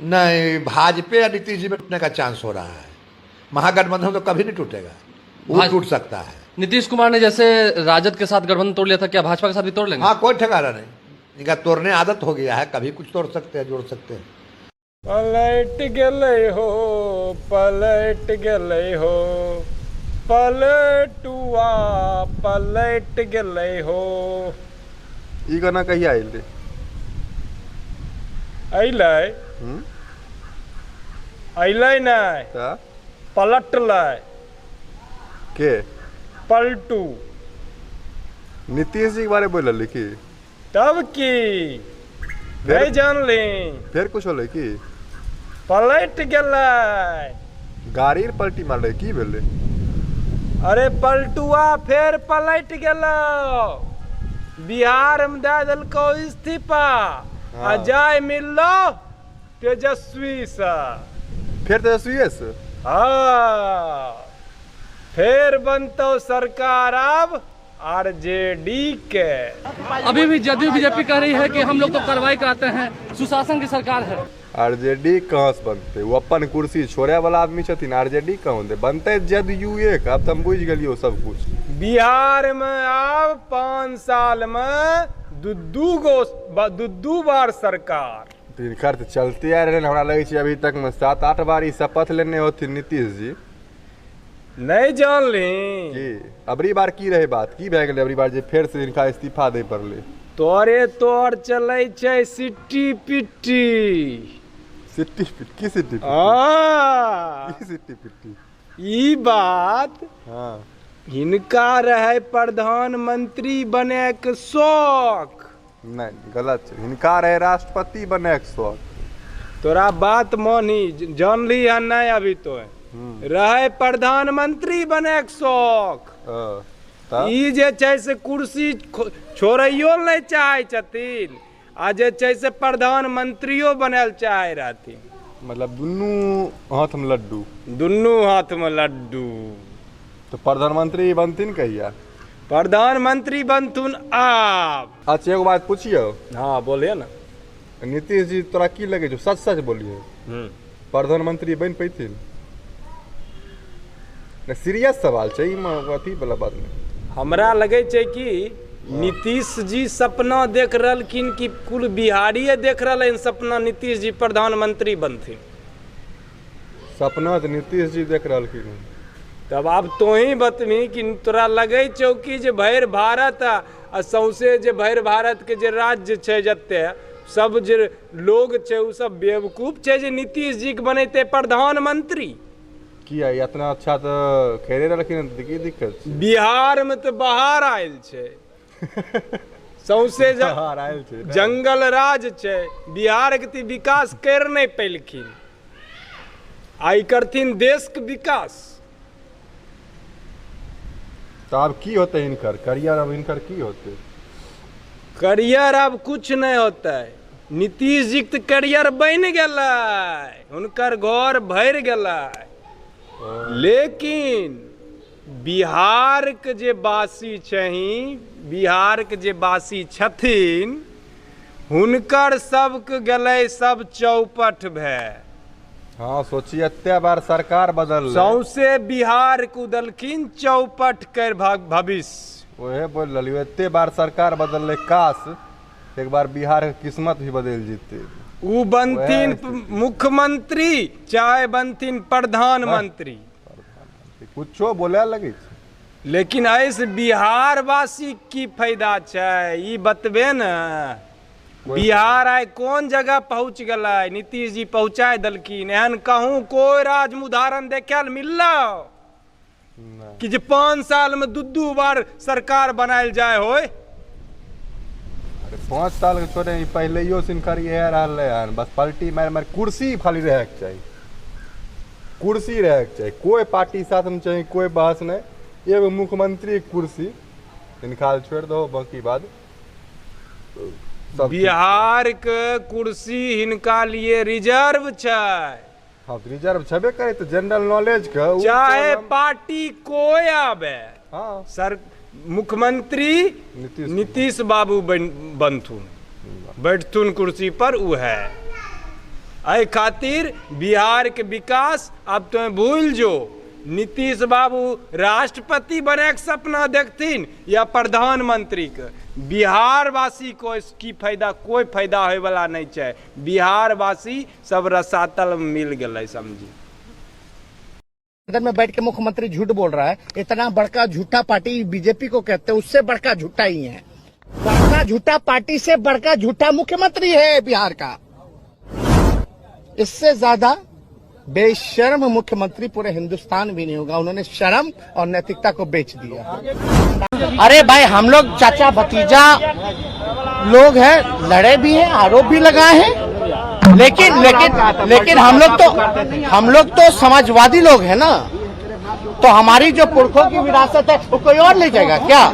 नहीं, भाजपा या नीतीश जी में टूटने का चांस हो रहा है। महागठबंधन तो कभी नहीं टूटेगा, वो टूट सकता है। नीतीश कुमार ने जैसे राजद के साथ गठबंधन तोड़ लिया था, क्या भाजपा के साथ भी तोड़ लेंगे? हाँ, कोई ठिकाना नहीं, इनका तोड़ने आदत हो गया है, कभी कुछ तोड़ सकते हैं, जोड़ सकते हैं। पलट गेलै हो, पलट गेलै हो, पलटुआ पलट गेलै हो। ई गाना कहिया अयलै? अयलै। अयलै नहि। तऽ पलटलै। के? पलटू। नीतीश जी के बारे बोलि रहली की? तब की, नहि जानली? फेर कुछ होलै की? पलटि गेलै। गाड़ी पलटी मारलै की भेलै? अरे पलटुआ फेर पलटि गेलौ, बिहारमे दए देलकौ इस्तीफा आ जाय मिललो तेजस्वीसँ। फेर तेजस्वीए से? हाँ, फेर बनतौ सरकार आब आरजेडी के। अभी भी जदयू बीजेपी कह रही है कि हम लोग तो कार्रवाई कराते हैं, सुशासन की सरकार है। आरजेडी कहाँ से बनतै? ओ अपन कुर्सी छोड़े वाला आदमी छथिन, आरजेडी कहाँ बनतै? बनतै जदयू एक। आब तऽ हम बुझि गेलियौ सब कुछ। बिहार में आब 5 साल में दू दू गो, दू दू बार सरकार। तिनकर तऽ चलते आ रहलै। हमरा लगै छै अभी तक मे 7-8 बार ई शपथ लेने होथिन नीतीश जी। नहि जानली? की अबरी बार की रहै बात, की भए गेलै अबरी बार जे फेर से हिनका इस्तीफा दै पड़लै? तोरे तोर चलै छै सिट्टी पिट्टी। सिट्टी पिट्टी? की सिट्टी पिट्टी? आ की सिट्टी पिट्टी? ई बात। हिनका रहै प्रधानमंत्री बने के शौक। नहि, गलत छै, हिनका रहै राष्ट्रपति बने के शौक। तोरा बात मानी जानली हन नहीं अभी तो? रहै प्रधानमंत्री बने के शौक। तऽ ई जे छै से कुर्सी छोड़ैयो नहि चाहै छथिन आ जे छै से प्रधानमंत्रियो बनल चाहै रहथिन। मतलब दुनू हाथमे लड्डू। दुनू हाथमे लड्डू। तऽ प्रधानमंत्री बनथिन कहिया? प्रधानमंत्री बनथुन आब। अच्छा, एगो बात पुछियौ? हाँ, बोलिए ना। नीतीश जी तोरा की लगै छौ, सच सच बोलिए, प्रधानमंत्री बनि पैथिन? नहि, सीरियस सवाल छै, ई अथी वाला बात नहि। हमरा लगै छै कि नीतीश जी सपना देख रहलखिन कि कुल बिहारिए देख रहलै हन सपना, नीतीश जी प्रधानमंत्री बनथिन। सपना तऽ नीतीश जी देख रहलखिन हन। तब आब तोही बतबही कि तोरा लगै छौ कि जे भरि भारत आ सौंसे जे भरि भारत के जे राज्य छै, जते सब जे लोग छै, ओ सब बेवकूफ छै जे नीतीश जी के बनेतै प्रधानमंत्री? किया, इतना अच्छा तऽ खेले रहलखिन हन, तऽ की दिक्कत छै? बिहार मे तऽ बाहर आयल छै सौंसे बाहर आयल छै ने? जंगल राज छै बिहार के, तऽ विकास कर नहि पेलखिन, आइ करथिन देश के विकास। तऽ आब की होतै हिनकर करियर? अब हिनकर की होतै? करियर आब कुछ नहि होतै। नीतीश जी के तऽ करियर बनि गेलै, हुनकर घर भरि गेलै, लेकिन बिहारके जे वासी छही, बिहारके जे वासी छथिन, हुनकर सबके गेलै सब चौपट भए। हाँ, सोची एते बार सरकार बदललै। सौंसे बिहार के देलखिन चौपट कर भविष्य। ओहे बोल रहलियो, एते बार सरकार बदललै, काश एक बार बिहार के किस्मत भी बदलि जेतै। उ बनथिन वएह स्थिति। मुख्यमंत्री चाहे बनथिन प्रधानमंत्री। कुछो बोले लगै छै। लेकिन एहिसँ बिहारवासी की फायदा छै, ई बतबे ने। बिहार आइ कोन जगह पहुँच गेलै, नीतीश जी पहुँचाय देलखिन। एहन कहूँ कोइ राज्यमे उदाहरण देखे लए मिललो नहि। कि जे 5 सालमे दू दू बार सरकार बनायल जाय होय? अरे, 5 साल के छोड़े, ई पहिलेयो से हिनकर इएह रहलै हन, बस पलटी मारि मारि कुर्सी खाली रहैके चाही, कुर्सी रहैके चाही, कोइ पार्टी साथमे चाही, कोइ बहस नहि, एगो मुख्यमंत्री के कुर्सी हिनका छोड़ि दहो, बाकी बाद सब ठीक। बिहार के कुर्सी हिनका लिए रिजर्व छै। हाँ, तऽ रिजर्व छेबे करे, तऽ जनरल नॉलेज के उ चाहे पार्टी कोई आवे, सर, मुख्यमंत्री नीतीश। नीतीश बाबू बनथुन, बैठथुन कुर्सी पर उ है। एहि खातिर बिहारके विकास आब तो भूलि जो। नीतीश बाबू राष्ट्रपति बनैके सपना देखथिन या प्रधानमंत्रीके, बिहारवासी को की फायदा? कोई फायदा होयवला नहीं छै। बिहारवासी सब रसातल में मिल गेलै समझी। सदन में बैठ के मुख्यमंत्री झूठ बोल रहा है। इतना बड़का झूठा पार्टी बीजेपी को कहते हैं, उससे बड़का झूठा ही है। बड़का झूठा पार्टी से बड़का झूठा मुख्यमंत्री है बिहार का। इससे ज्यादा बेशर्म मुख्यमंत्री पूरे हिंदुस्तान भी नहीं होगा। उन्होंने शर्म और नैतिकता को बेच दिया। अरे भाई, हम लोग चाचा भतीजा लोग हैं, लड़े भी हैं, आरोप भी लगाए हैं, लेकिन लेकिन लेकिन हम लोग तो समाजवादी लोग हैं ना। तो हमारी जो पुरखों की विरासत है, वो कोई और ले जाएगा क्या?